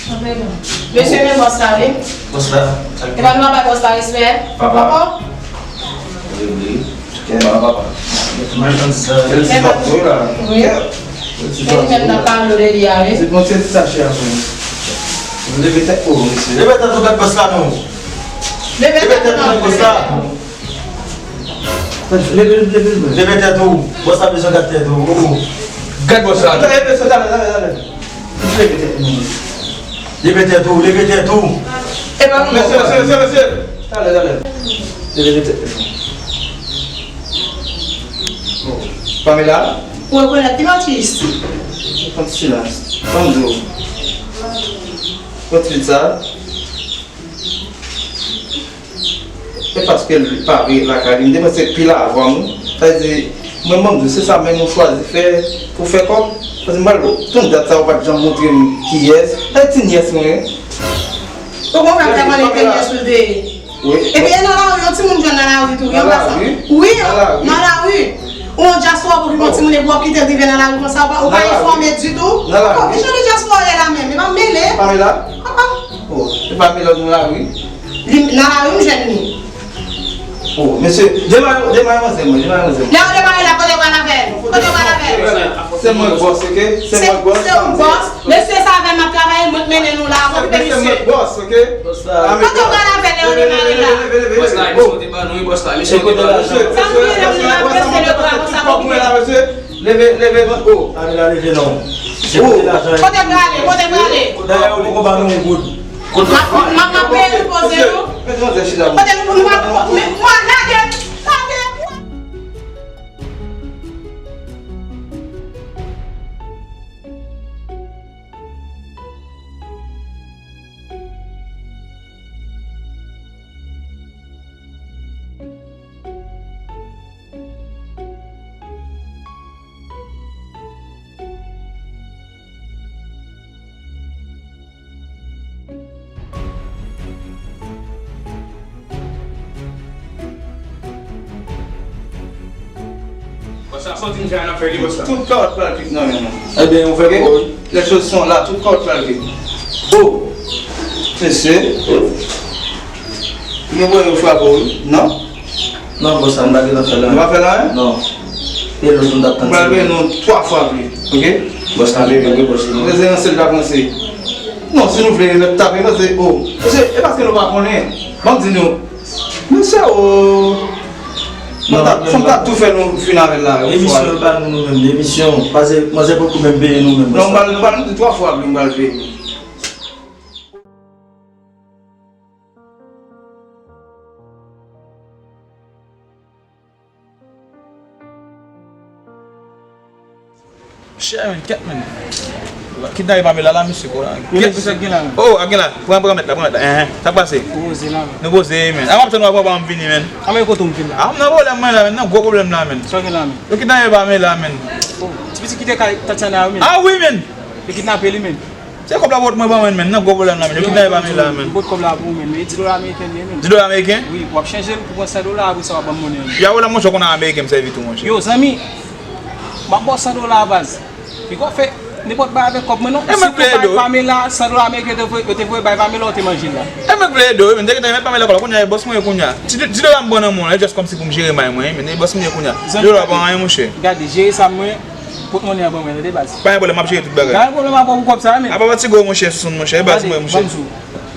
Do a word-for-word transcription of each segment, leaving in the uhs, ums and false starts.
Mesye, men bòs la, wi. Bòs la. E pa nou ap bay bòs la respè? Papa. Papa. Wi, wi. Papa. Mwen konn sa. Wi. Men li menm nan pale de li a, wi. Se bon, se sa, chè, a. Leve tèt ou, mesye. Leve tèt ou, gad bòs la, non. Leve tèt ou, gad bòs la. Leve, leve, leve. Leve tèt ou. Bòs la bezwen gad tèt ou. Gad bòs la. Leve tèt ou, leve tèt ou. Leve tèt ou, leve tèt ou. E pa mesye, mesye, mesye, mesye. Talè, talè. Leve tèt ou. Pamela? Ou rekonèt li, Matis? Konn silans. Ban m di w. Konn ti sa. E paske l pa vle lakay li, m te panse pil avan nou. Sa vle di, mwen, mwen, se sa menm ou chwazi fè pou fè kòb. Paske m pral, tout dat sa, ou pa t janm montre m kiyès. Sa vle di, ti nyès mwen. Ou konprann sa mande ki nyès ou te ye. Wi. Epi, e nan lari, yon timoun jwenn nan lari tou, wi, an pasan. Wi, nan lari. Ou nan dyaspora, pou yon timoun e bò kite l rive nan lari konsa, ou pa, ou pa enfòme ditou. Nan lari. Ki jan de dyaspora w ye la menm? E pa mele. Pamela? Oh, e pa mele nan lari. Li nan lari, m jwenn li. Oh, mesye, demare, demare manzè mwen, demare manzè mwen. Lè w demare la, kote w pral avè l? Kote w pral avè l? Se mwen k bòs, oke? Se mwen k bòs. Se ou k bòs. Mesye sa avè m ap travay, mwen k mennen nou la, okipe misye. Se mwen k bòs, oke? Kote w pral avè l, lè w demare la? Bòs la, misye te ban nou, wi, bòs la, misye te ban nou. Sa m gen lè m nan ap prese le bra konsa, okipe. Leve, leve, oh. Pamela, leve non. Kote w prale, kote w prale? Dayè, ou poko ban nou yon goud. Kote m ap, m ap, m ap peye nou poze nou. Kote nou, nou ap, men, mwen, lage, lage. Bòs la, sòti m fè ann ap fè li, bòs la. Tout kawòt pral kwit nan men nou. Ebyen, ou fè pou ou, wi. Les choses sont là, tout kawòt pral kwit. Oh, mesye. Mwen voye yo frape w, wi. Non? Non, bòs la, m pa gentan fè l anyen. Ou pa fè l anyen? Non. E lòt moun t ap tann. M pral peye nou twa fwa plis, oke? Bòs la, leve, wi, bòs la. Mwen se yon sèl ta panse. Non, si nou vle remèt tape, non, se, oh. Se, e paske nou pa konnen. Ban m di nou. Mesye, oh. Fò m ta, fò m ta tou fè nou fin avè l la, yon fwa. Emisyon yo ba nou, nou menm, emisyon. Pase, manzè poko menm peye nou menm, bòs la. Non, m pral, m pral di twa fwa plis, m pral peye. Chè, men, kèt, men. Kidnape Pamela la, mesye, kwa. Wi, mesye, sa k gen la, men? Oh, a gen la. Pran, pran mèt la, pran mèt la. Enhen. Sa k pase? Ou poze la, men. Nou poze, men. A, m ap tann w ap ban m vini, men. A, men, kote w m vin la? A, m nan pwoblèm mwen la, men. Nan gwo pwoblèm la, men. Sa w gen la, men? Yo kidnape Pamela, men. Oh, ti pitit ki te kay Tatiana yo, men. A wi, men. Yo kidnape li, men. Se kòb la pou mwen ban mwen, men. Nan gwo pwoblèm la, men. Yo kidnape Pamela, men. Yo pot kòb la pou ou, men. Men di dola ameriken li ye, men. Di dola ameriken? Wi, w ap chanje l pou pran san dola, apre sa w ap ban m monnen an, men. Ya wè la, monchè, w konnen ameriken m sèvi tou, monchè. Yo, zanmi, m ap ba w san dola a baz. Li pa fè nenpòt bagay avèk kòb mwen, non. Si w te bay Pamela san dola ameriken, yo te voye, yo te voye bay Pamela, ou te manje l la. E mwen k vle ede w, wi, men. M te gentan remèt Pamela kòb la, kounye a, e bòs mwen, kounye a. Ti, ti dola m pran nan men w la, e just kòmsi pou m jere may mwen, wi, men, e bòs mwen, kounye a. Ti dola pa anyen, monchè. Gade, jere sa mwen. Pot monnen an ban mwen, tande baz. Pa gen pwoblèm, m ap jere tout bagay. Pa gen pwoblèm, m ap ba w pou kòb sa, men. Apa pa ti gwo, monchè, Sousoun, monchè, e baz mwen, monchè. Ban m di w,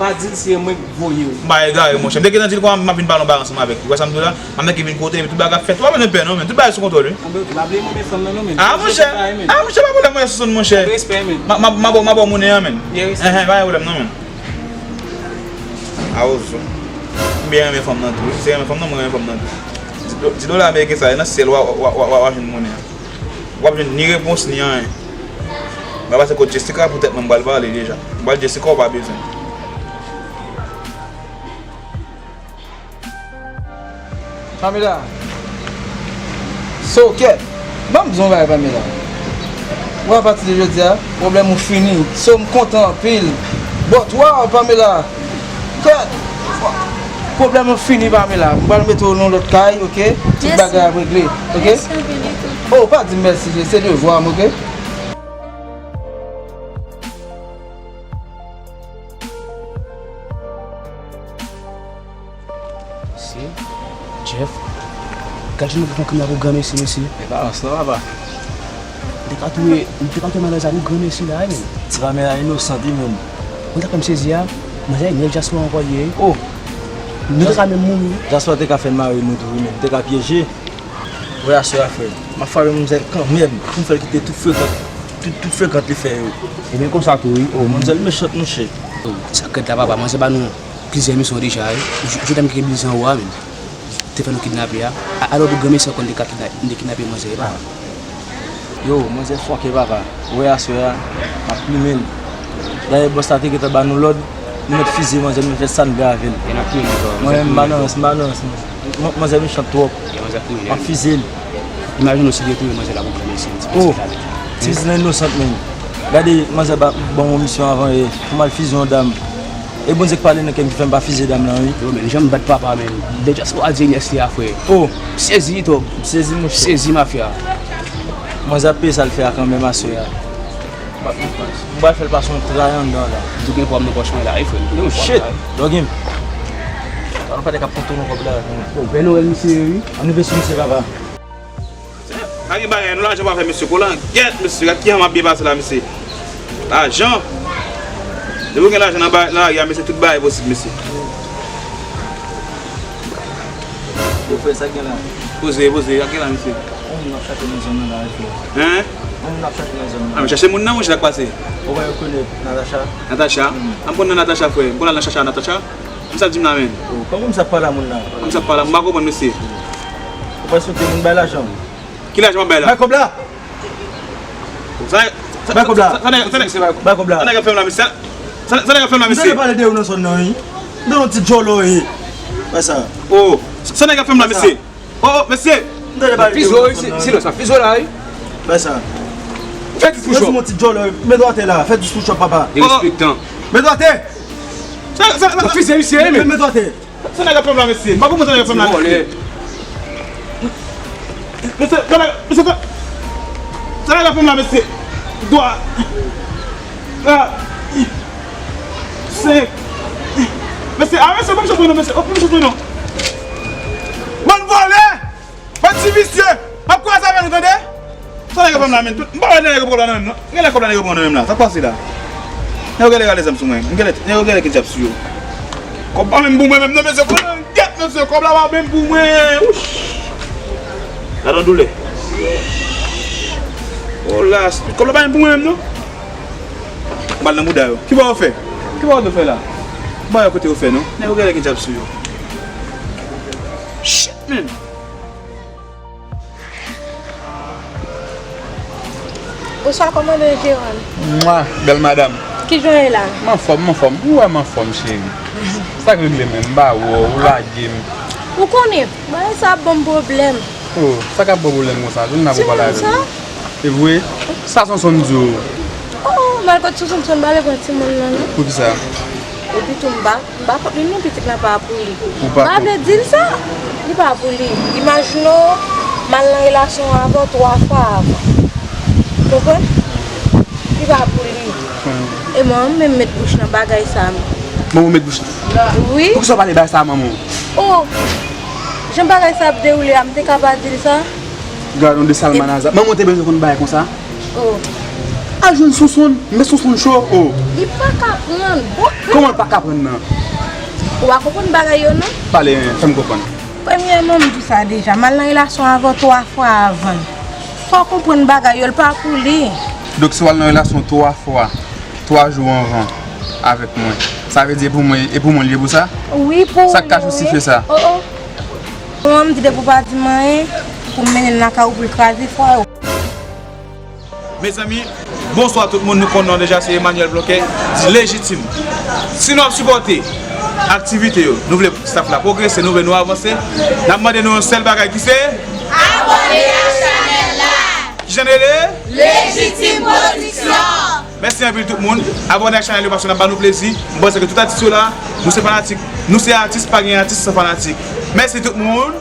pa di l se mwen k voye w. M pa egare, monchè. M te gentan di l kòman m ap vin pale yon bagay ansanm avèk li. Ou wè sa m di w la? M ap mete vin kote epi tout bagay ap fèt. Ou pa bezwen pè, non, men. Tout bagay sou kontwòl, wi. Anben, oke, pa bliye m renmen fanm nan, non, men. A, monchè. A, monchè, pa pwoblèm, monchè, Sousoun, monchè. Respè, men. M a, m a, m a ba w, m a ba w monnen an, men. Yes. Enhen, pa gen pwoblèm, non, men. A, Sousoun. M byen renmen fanm nan tou, wi. Si se renmen fanm nan, mwen renmen fanm nan tou. Di do-, di dola ameriken sa, e nan syèl w a, w a, w a, w a, w a jwenn monnen an. W ap jwenn ni repons, ni anyen. M pral pase kot Jessica pou tèt mwen, m pral pale deja. M pral di Jessica ou pa bezwen. Pamela. So, kèt. Ban m di w yon bagay, Pamela. Ou wè, apati de jodi a, pwoblèm ou fini. So, m kontan anpil. But, wow, Pamela. Kèt! Pwoblèm ou fini, Pamela. M pral mete w nan lòt kay, oke? Tout bagay ap regle, oke? Mèsi anpil, Lito. Oh, pa di m mèsi, se devwa m, oke? Gad jan nou pou fè yon krim la pou granmesi, mesye. E pa rans non, papa. M te ka touye, m te ka touye malèz la pou granmesi la, wi, menm. Ti pa men la inosant, wi, menm. Ou ta fè m sezi a, manzè nèg dyaspora ankò li ye, wi. Oh! Nou te ka menm mouri, wi. Dyaspora te ka fè n mare nou tou, wi, menm. Te ka pyeje. Wè aswè a, frè. M ap frape manzè kanmenm pou m fè l kite tout frekant, tout, tout frekant li fè yo. Ebyen konsa tou, wi. Oh, manzè mechant, monchè. Oh, sa k rèd la, papa. Manzè ba nou plizyè misyon deja, wi. J-, jodi a m kite bliz anwo a, menm. Te fè nou kidnape a. A-, alò pou granmesi ankò n te ka kidna-, n te kidnape manzè, papa. Yo, manzè fòkè, papa. Ou wè aswè a, m ap plimen l. Dayè bòs la te gentan ba nou lòd, nou mèt fiziye manzè, nou mèt fè sa n vle avè l. E n ap touye l ankò. Mwen menm, m pa nan rans, m pa nan rans. Man-, manzè mechant twòp. E manzè kriminèl. M ap fiziye l. Imajine w si li te touye manzè la pou granmesi, ti pitit la. Oh, ti pitit la inosant, menm. Gade, manzè ba, ban m yon misyon avan yè pou m al fiziye yon dam. E Bondye k pale nan kè m ki fè m pa fiziye dam lan, wi. Yo, men, jan m bat papa, men. Dyaspora di N S T a, frè. Oh. M sezi, tòg. M sezi, monchè. M sezi, mafya. Manzè ap peye sa l fè a kanmenm aswè a. M pral fè l pase yon tray anndan la. M tou gen pwa m nan pòch mwen la, wi, frè. Yo, shit. Dògim. Alò, pa t ap konn tounen kòb la. Bon, bèl Nwèl, mesye, wi. Ann rive sou misye, papa. Pa gen bagay, nou lajan pa fè mesye kolangèt, mesye. Gad kijan m ap byen pase la, mesye. Lajan. Depi w gen lajan nan ba-, nan lari a, mesye, tout bagay posib, mesye. Yo, frè, sa k gen la? Poze, poze, sa k gen la, mesye? Yon moun ap chache nan zòn nan la, frè. Hen? Yon moun ap chache nan zòn nan. A, men chache moun nan, monchè, sa k pase? Ou pa rekonèt Natacha? Natacha? Mm. A, m konn nan Natacha, frè. M konn al nan chache a Natacha. Kòman sa di m la menm? Oh, kòman sa pale a moun la? Kòman sa pale a moun? M pa konprann, mesye. Ou pa sou te moun bay lajan? Ki lajan m ap bay la? Bay kòb la! Sa, sa, bay kòb la! Sa, sa, sa, sa, bay kòb la! Sa nèg ap fè m la, mesye? Sa, sa nèg ap fè m la, mesye? M tande pale de ou nan zòn nan, wi. M tande yon ti djòlò, wi. Bay sa. Oh, sa nèg ap fè m la, mesye? Oh, oh, mesye! M tande pale de ou nan zòn nan, wi. Silans la, fizo la, wi. Bay sa. Fè dis push up. Yon ti djòlò, wi. Met w atè la. Fè dis push up, papa. Derespektan. Met w atè! Sa, sa, sa, sa. Fize misye, men. Met w atè. Sa nèg ap fè m la, mesye? M pa konprann sa nèg ap fè m la, mesye. Mesye, sa nèg, mesye, sa, sa nèg ap fè m la, mesye? Twa. Kat. Senk. Mesye, a, mesye, ban m chans mwen non, mesye. Oh, ban m chans mwen non. Bann vòlè! Bann ti visye! M ap kwaze avè nou, tande! Sa nèg yo fè m la, menm? M pa wè nèg yo pran nan menm, non. Genlè kòb la nèg yo pran nan menm la. Sa k pase la? Nèg yo genlè rale zam sou mwen. M genlè, nèg yo genlè gen djab sou yo. Kòb pa menm pou mwen menm, non, mesye. Kolangèt, mesye. Kòb la pa menm pou mwen. Wouch! Gad yon doulè. Oh la, kòb la pa menm pou mwen menm, non. M al nan bouda yo. Ki bò yo fè? Ki bò yo fè la? M pa wè kote yo fè, non. Nèg yo genlè gen djab sou yo. Shit, man! Bonswa, kòmandan Jeran. Mwa, bèl madanm. Kijan w ye la? M anfòm, m anfòm. Ou wè m anfòm, cheri. Sa k regle menm? M pa wè w, ou lage m. Ou konnen, bagay sa ap ban m pwoblèm. Oh, sa k ap ba w pwoblèm konsa? Vin la pou pale avè m. Timoun sa? E vre? Sa Sonsonn di w? Oh, m al kot Sonsonn, Sonsonn pa vle pran timoun nan, non. Poukisa? Epi tou m pa M pa kont li non, pitit la pa pou li. Ou pa kont? M pa vle di l sa. Li pa pou li. Imajine w, m al nan relasyon avè w twa fwa avan. Konprann? Li pa pou li. Hmm. E mwen menm met bouch nan bagay sa a. Mwen ou met bouch nan? Wi. Poukisa w pale bagay sa a manman w? Oh! Jan bagay sa ap dewoule a, m te ka pa di l sa? Gad yon desalmanaza. Manman w te bezwen konn bagay konsa? Oh. Al jwenn Sonsonn, men Sonsonn cho, oh. Li pa ka pran, bon. Kòman l pa ka pran nan? Ou pa konprann bagay yo, non? Pale, fè m konprann. Premyèman, m di sa deja, m al nan relasyon avè w twa fwa avan. Fò w konprann bagay yo, l pa pou li. Donk, si w al nan relasyon twa fwa, twa jou anvan avèk mwen, sa vle di e pou mwen, e pou mwen l ye pou sa? Wi, pou ou. Sa k ka jistifye sa? Oh, oh. Mwen, m di depi w pa di m anyen, pou m mennen l lakay ou pou l kraze fwa yo. Mezanmi, bonswa tout moun, nou konn non deja, se Emmanuel Blonquet, di Lejitim. Si nou ap sipòte aktivite yo, nou vle staff la pwogrese, nou vle nou avanse, n ap mande nou yon sèl bagay ki se abòne ak chanèl la. Ki chanèl e? Lejitim Pwodiksyon. Mèsi anpil tout moun. Abòne ak chanèl yo paske n ap ba nou plezi. M panse ke tout atis yo la, nou se fanatik. Nou se atis, pa gen atis san fanatik. Mèsi tout moun.